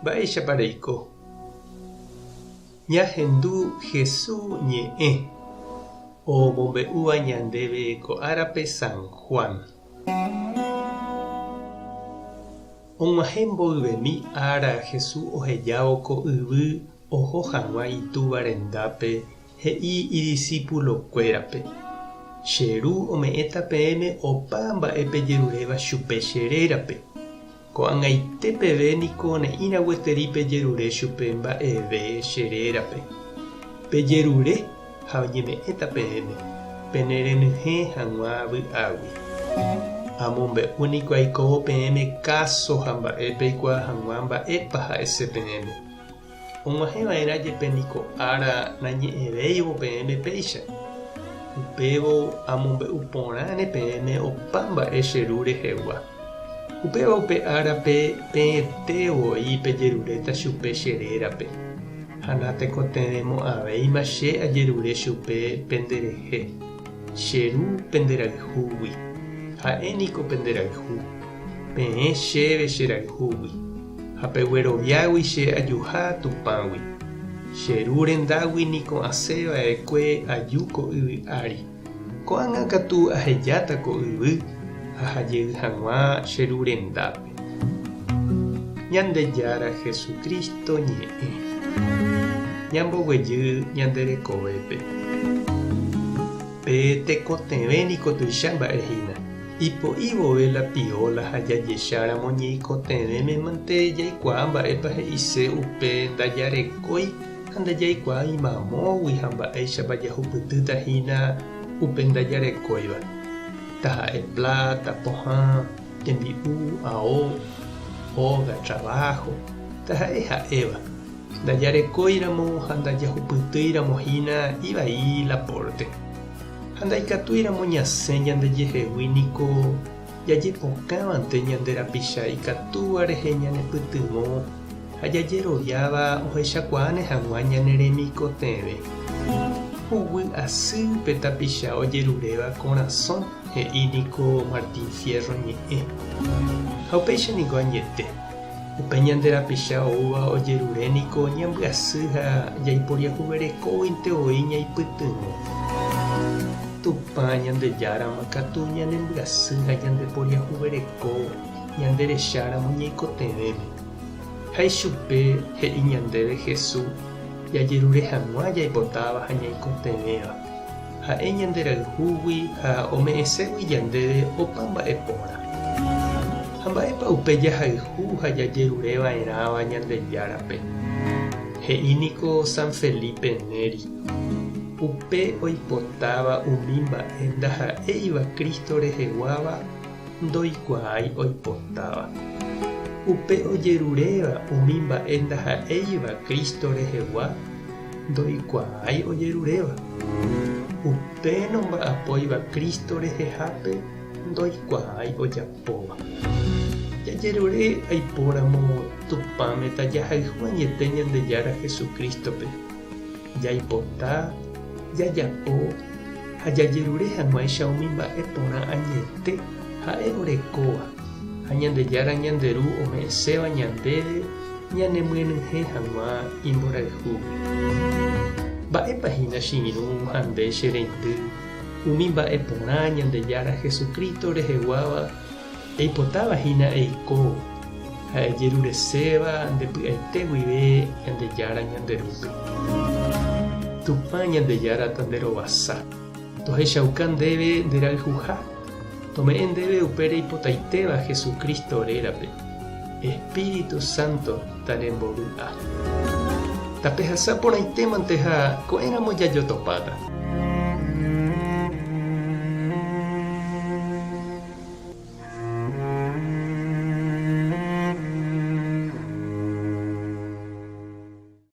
Mba'éichapa reiko? Ñahendu Hesu ñe'ẽ omombe'úva ñandéve ko árape San Juan. Og̃uahẽ mboyvemi ára Hesu ohejávo ko yvy oho hag̃ua Itúva rendápe he'i idisípulokuérape, Che Ru ome'ẽta peẽme opa mba'e pejeruréva chupe che rérape. Ko'ag̃aite peve niko ne'ĩra gueteri pejerure chupe mba'eve che rérape. Pejerure ha oñeme'ẽta peẽme, pene renyhẽ hag̃ua vy'águi. Amombe'u niko aikóvo peẽme káso ha mba'e peikuaa hag̃ua mba'épa ha'ese peẽme. Og̃uahẽ va'erã jepe niko ára nañe'ẽvéivo peẽme péicha. Upévo amombe'u porãne peẽme opa mba'e che Ru rehegua. Upéva upe árape peẽte voi pejeruréta chupe che rérape, ha natekotevẽmo'ãvéima che ajerure chupe penderehe, che Ru penderayhúgui. Ha'e niko penderayhu, peẽ chéve cherayhúgui. Ha pegueroviágui che ajuha Tupãgui. Che Ru rendágui niko asẽ va'ekue aju ko yvy ári. Ko'ág̃a katu ahejáta ko yvy aha jey hag̃ua che Ru rendápe. Ñandejára Jesucristo ñe'ẽ. Ñamboguejy ñande rekovépe. Pe tekotevẽ niko tuicha mba'e hína. Ipo'i vove la pióla ha jajecháramo ñeikotevẽme mante jaikuaa mba'épa he'ise upe ndajarekói ha ndajaikuaái mamógui ha mba'éichapa jahupytýta hína upe ndajarekóiva. Taha'e pláta, pohã, tembi'u, ao, óga, traváho, taha'e ha'éva. Ndajarekóiramo ha ndajahupytýiramo hína ivai la pórte. Ha ndaikatúiramo ñasẽ ñandejehegui niko jajepokãvante ñande rapicha ikatúva rehe ñanepytyvõ ha jajeroviáva ohechakuaáne hag̃ua ñane remikotevẽ. Huguy asy pe tapicha ojeruréva korasõ, he'i niko Martín Fierro ñe'ẽ. Ha upéicha niko añete. Upe ñande rapicha oúva ojerure niko ñambyasy ha jaiporiahuverekóguinte voi ñaipytyvõ. Tupã Ñandejárama katu ñanembyasy ha ñandeporiahuvereko ñanderecháramo ñaikotevẽme. Ha ichupe he'i ñandéve Hesu jajerure hag̃ua jaipotáva ha ñaikotevẽva. Ha'e ñanderayhúgui ha ome'ẽségui ñandéve opa mba'e porã. Ha mba'épa upe jahayhu ha jajerure va'erãva Ñandejárape? He'i niko San Felipe Neri, Upe oipotáva umi mba'e ndaha'éiva Cristo reheguáva ndoikuaái oipotáva. Upe ojeruréva umi mba'e ndaha'éiva Cristo rehegua ndoikuaái ojeruréva. Upe nomba'apóiva Cristo rehehápe ndoikuaái ojapóva. Jajerure aipóramo Tupãme tajahayhu añete Ñandejára Jesucristo-pe, jaipota, jajapo ha jajerure hag̃uáicha umi mba'e porã añete Ha'e orekóva ha Ñandejára ñande Ru ome'ẽséva ñandéve ñanemyenyhẽ hag̃ua imborayhúgui. Mba'épa hína che irũ ha nde che reindy umi mba'e porã Ñandejára Jesucristo reheguáva eipotáva hína eiko ha ejerureséva nde py'aite guive Ñandejára ñande Rúpe? Tupã Ñandejára tanderovasa, tohechauka ndéve nde rayhuha. Tome'ẽ ndéve upe reipotaitéva Jesucristo rérape. Espíritu Santo tanembovy'a. Tapehasa porãitémante ha ko'ẽramo jajotopáta.